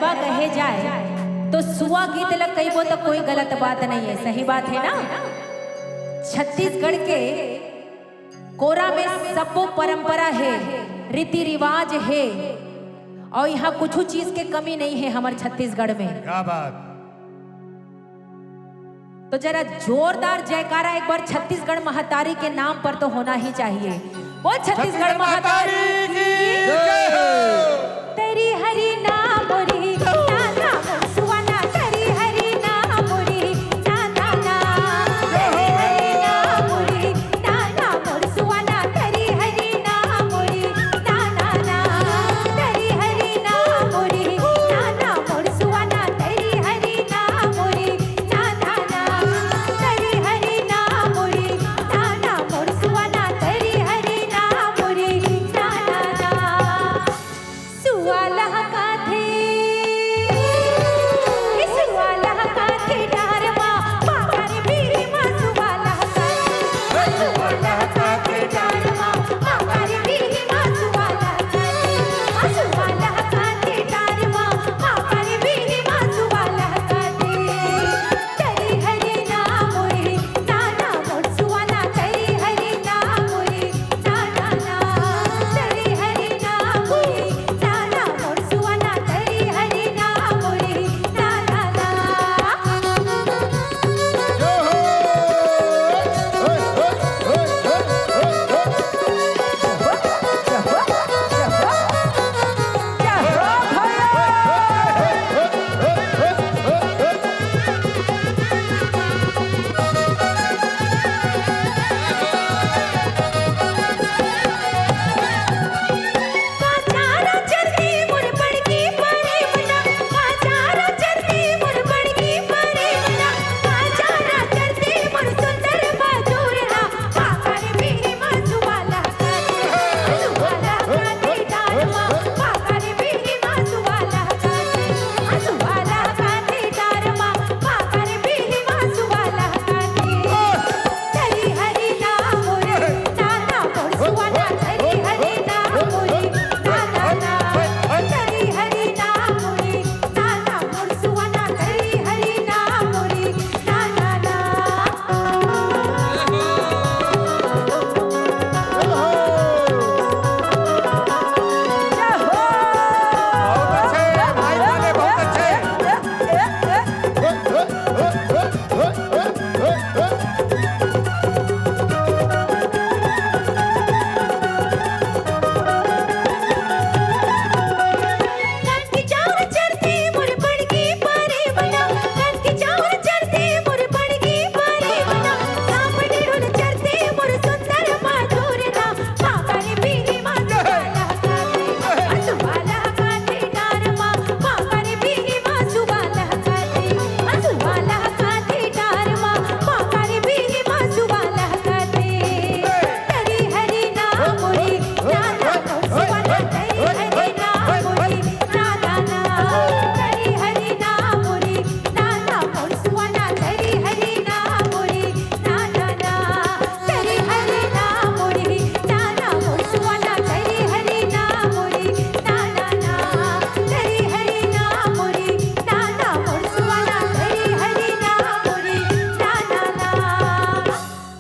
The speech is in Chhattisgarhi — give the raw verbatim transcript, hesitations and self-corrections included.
बा कहे जाए तो सुआ गीत ल कहिबो त कोई गलत बात नहीं है, सही बात है ना? छत्तीसगढ़ के कोरा में सब्बो परंपरा है, रीति रिवाज है, और यहाँ कुछ चीज के कमी नहीं है हमर छत्तीसगढ़ में। क्या बात। तो जरा जोरदार जयकारा एक बार छत्तीसगढ़ महतारी के नाम पर तो होना ही चाहिए। बोल छत्तीसगढ़ महतारी की। जय हो। तेरी हरी ना